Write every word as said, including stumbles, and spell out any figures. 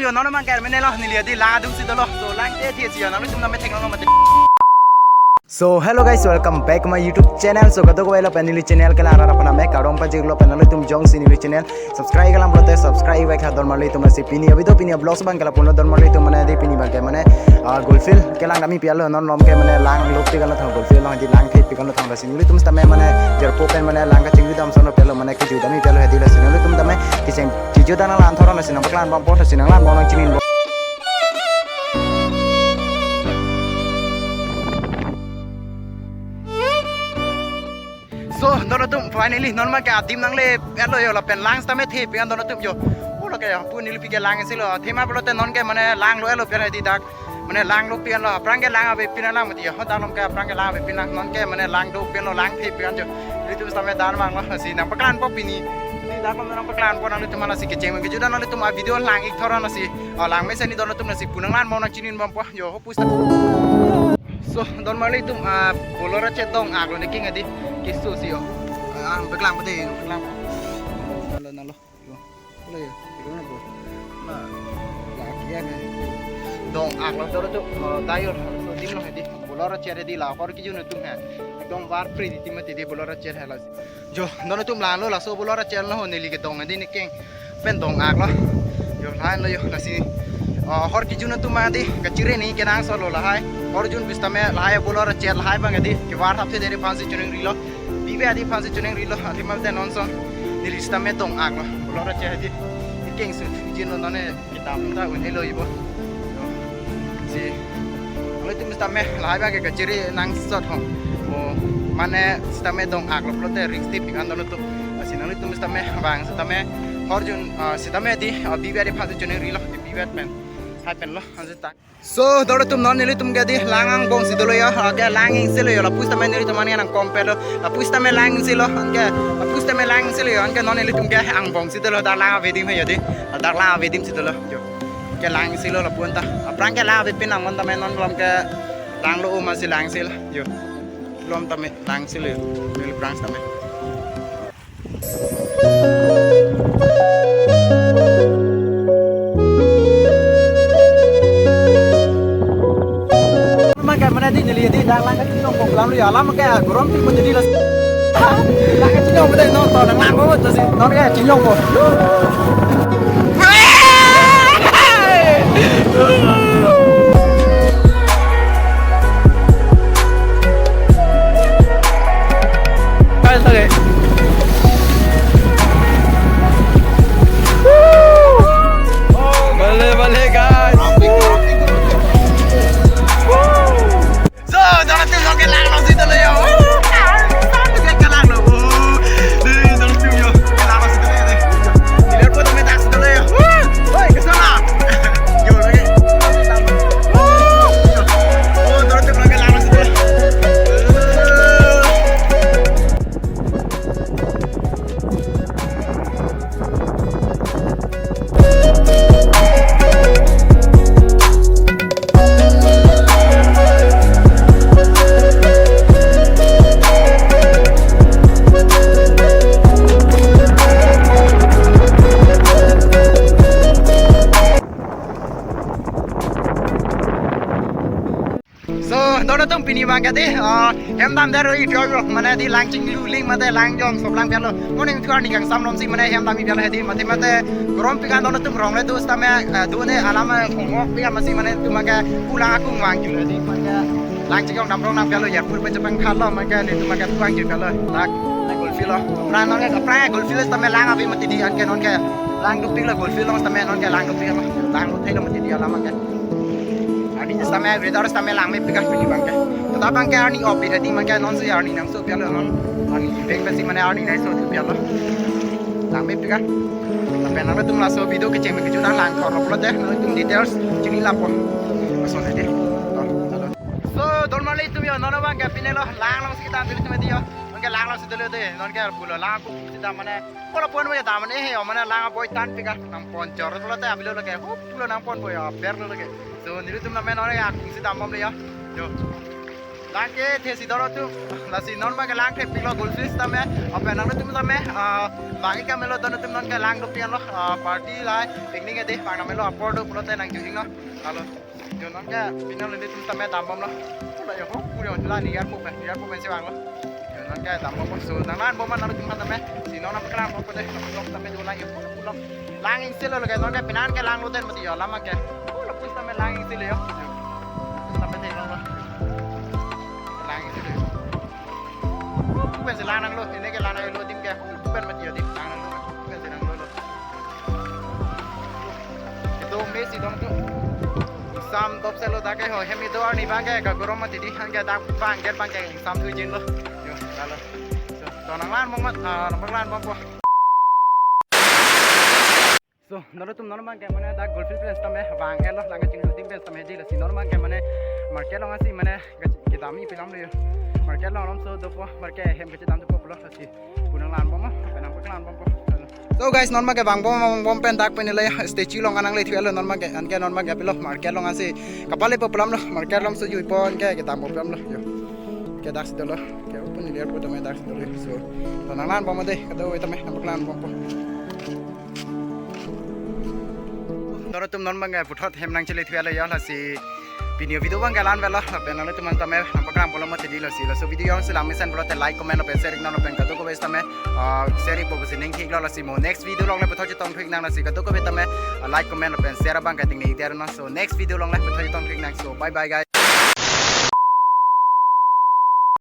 Yo, non abang ke mane lo, neli adi lang adung si dolo. So, lang te thi si yo, nanglitum name theklong lo mati. So hello guys, welcome back my YouTube channel. So kadokave lo pen neli channel kelang ra ra phan me kardom pajirlo pen nanglitum jongsi neli channel subscribe kelang pulote subscribe vek ha. Donmarli atum, lasi pini a-video, pini a-vlog abang ke lapu-an lo. Donmarli atum, mane adi pini abang ke mane, ah, Golf field kelang damji pi-an lo. Non malom ke mane lang lok pi-an lo tang, Golf field along adi lang thip pi-an lo tang. Lasi nanglitum sitame mane jirpo pen mane lang kachingri dam ason lo pi-an lo, mane kejut damji pi-an lo hedi. Lasi nanglitum tame kecheng kejut an nanglang thor-an, lasi nangpaklang bom apot, lasi nanglang bom nangchini bom. So, don atum, finally non abang ke adim nangle-et lo yo, lapen lang sitame thip pi-an don atum yo. Pulo ke yo, pu neli pi ke lang si lo. Thema pulote non ke mane lang lo-et lo pi-an hedi dak. Mane lang lo pi-an lo, aphrang ke lang avepin lang mati yo. Ho dak malom ke aphrang ke lang avepin lang, non ke mane lang do pi-an lo, lang thip pi-an yo. Nanglitum sitame dan abang lo, lasi nangpaklang po pini. Hedi dak malom nangpaklang po nanglitum, lasi kecheng kejut an nanglitum a-video lang ik thor-an, lasi, ah, lang mesen ni don atum, lasi pu nanglang bom nangchini bom po. Yo, ho pusta. So, donmarli atum, ah, Bolor Achet dong-ak lo ne keng adi. Keso si yo. Ah, paklang pade, paklang. Nalo, nalo. Yo. Lo yo, iko na bo. Na, ya, kian ya. Dong-ak lo, doro tu, oh, tayo, so, dim lo hedi. Bolor Achet hedi la, hor kejut atum he. Dong var pri di tim hedi, Bolor Achet he la. Jo, don atum, lang lo, laso Bolor Achet lo, neli kedong adi ne keng pen dong-ak lo. Jo, lang lo yo, lasi, ah, hor kejut atum adi kachiri ni kenangsot lo lahai. Hor jun pu sitame lahai Bolor Achet lahai abang adi kevar thap the dere aphansi choningri lo. Bibe adi aphansi choningri lo, athema te non ason neli sitame dong-ak lo. Bolor Achet adi keng su jin lo, non ne kedam ta un-e lo ibo. Si, nanglitum sitame lahai abang ke kachiri nangsot ho. O, mane sitame dong-ak lo pulote risk thip pi-an don atum. Lasi nanglitum sitame abang sitame hor jun, ah, sitame adi, ah, bibe adi aphansi choningri lo, bibe pen. Hai pen lo, ansi ta. So, don atum, non nelitum ke adi lang angbong si dolo yo, ah, ke lang ing si lo yo, lapu sitame nelitum an ke nang compare lo, lapu sitame lang si lo, an ke, lapu sitame lang si lo yo, an ke non nelitum ke angbong si dolo, dak lang avedim he yo di, dak lang avedim si dolo, jo. Ke lang si lo lapu-an ta. Aphrang ke lang avepin lang, non tame non malom ke lang lo, uma si lang si lo. Yo. Malom tame lang si lo yo. Neli aphrang tame. Mane ke mane di neli di dak lang kachinong ko, alam lo ya, alam ke gorom ti pun jadi las. Lang kachinong pun non to, nang lang ko to si, non ke chinong ko. Guys, okay. Bale, bale, guys. So, don atum, non ke lang lo si dolo yo. Woo! Ke lang lo. Woo! Dei, don atum yo. Ke lang lo si dolo yo, dei. Di airport tame dak si dolo yo. Woo! Woi, ke sana. Yo, lagi. Woo! Oh, don atum, non ke lang lo si dolo. So, don atum, pini abang ke di, ah, hem dam daro i pyo yo, mane di lang chinglu ling mate lang jong sop lang pi-an lo. Morning thu arni kangsam lom si mane hem dam i pi-an lo hedi, mate mate gorom pi-an don atum, rong le do sitame, eh, do ne alam, eh, khongok pi-an masi mane tu mane pu lang akung vang ju hedi, mane lang chingjong dam rong nang pi-an lo, ya pur pen chepang khat lo, mane nelitum mane vang ju pi-an lo. Dak, dak Golf field lo. Pran non ke, pran Golf field sitame lang ave mati di, an ke non ke lang dopik lo, Golf field along sitame non ke lang dopik lo. Lang lo thei lo mati di alam ke. Arni sitame, weather sitame lang mepik ka pini abang ke. Tata abang ke arni off pi hedi, mane non si arni nangso pi-an lo non. Arni beng pensi mane arni nangso thu pi-an lo. Lang mepik ka. Lapen nanglitum laso video kecheng kejut an lang thor lo pulote nanglitum details chini lapo. Lason hedi. To, halo. So, don marli atum yo, non abang ke pine lo lang along si kita dulu cuma dia. Mane lang along si dolo dei, non ke pulo lang aku si ta mane, pulo pon mo ya ta mane he, mane lang aboi tan pika, nang pon jor pulote abilo lake, hu pulo nang pon boy, ber lo lake. So, nelitum name non ya aku si ta bom le ya. Yo. Tangke the si don atum, lasi non abangke lang thepiklo Goldfish tame, apen nangtum tame, ah, bang-ik kamelo don atum nonke lang dopik-anlo, ah, party lahai, picnic edi, bang namelo apor do pulote nangjuhinglo, alo. Jo nonke pini nelitum tame dambomlo. Pula yo, ho, pura yo, la ni yarpo pen, yarpo pen si vanglo. Jo nonke dambomlo, so nanglangbom ma nangtum tame, si non abangke langbom pute, non tame jo lang yo, pulo. Lang ingsilo lake, nonke penang ke langlo den mati yo, lama ke. Pulo pus tame lang ingsilo yo. Pus tame theklonglo. Lang ingsilo yo. Pu pen si lang nanglo, ini ke lang nanglo dim ke. Pu pen mati yo dim, lang nanglo. Pu pen si nanglo lo. Itum me si don atum. Sam dopselo dak ke ho, hem itum arni abangke, kagorom mati di, anke dak abangke, abangke, sam thui jinlo. Yo, lalo. So, to nanglangbom ma, ah, nangpaklangbompo. So, non atum non abangke mane dak Goldfish pen tame vang-etlo, lang kachinglu adim pen tame di, lasi non abangke mane market along si mane kedam-ik pi alam lo yo. Market along alam so dopo, market hem kachedam dopo pulo, lasi pu nanglangbom ma, pen nangpaklangbompo. So guys, non abangke vangbom vangbom pen dak pen le statue along nanglethulo, non abangke, anke non abangke pilo market along si kapale po pu alam lo, market along so juipo, anke kedampo pu alam lo yo. Ke dak si dolo, ke open area po tame dak si dolo. So, to nanglangbom de, kadokave tame nangpaklangbompo. Don atum non abangke puthot hem nangchelethulo yo, lasi pini video abangke la-an avelo, lapen nangtum tame nangpaklang pulo mati di, lasi laso video jongsi lang mesen pulote like, comment lapen share iknon, lapen kadokave tame, ah, share ikpo pusi ning thiklo, lasi mo next video along le puthot chetongthu-ik nang, lasi kadokave tame, ah, like, comment lapen share abangke tingne-ik der non. So next video along le puthot chetongthu-ik nang. So bye bye guys.